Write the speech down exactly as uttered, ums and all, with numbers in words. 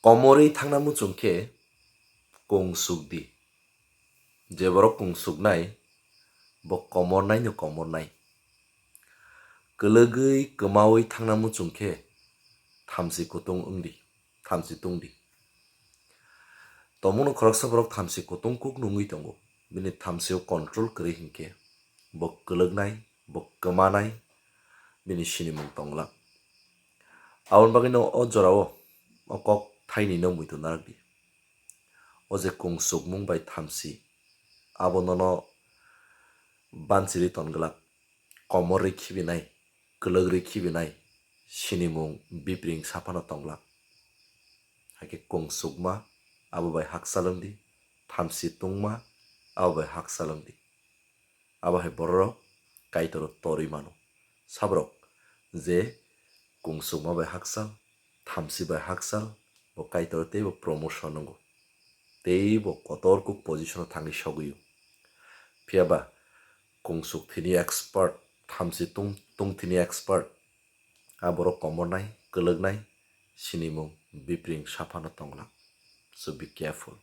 Komorwi thangna muchung khe kung suk di. Je borok kung suknai, bo komornaino komornai. Kwlwgwi kwmaui thangna muchung khe thamchi kutung wng di, thamchi tung di. Tongmungno khoroksa borok thamchi kutung kuk nungwi tongo. Bini thamchio control kwrwi hinkhe bo kwlwknai, bo kwmanai, bini sinimung tongla. Aboni bagwino o jorao o kok thainino muitu narak di. O je kung sukmung bai thamchi, abo nono banchiri ton glak, komorwi khibinai, kwlwkrwi khibinai, sinimung bipring saphano tong glak. Hakhe kung sukma abo bai hakchal wng di, thamchi tungma abo bai hakchal wng di. Abo hai bororok Kaitoro torwi mano. Saborok je kung sukma bai hakchal, thamchi bai hakchal, bo Kaitoro teibo promotion wngo. Teibo kotor kuk position o thangwi sogwi o. Phiya ba kung suk thini expert, thamchi tung, tung thini expert, a borok komornai, kwlwknai, sinimung bipring saphano tong glak. So be careful.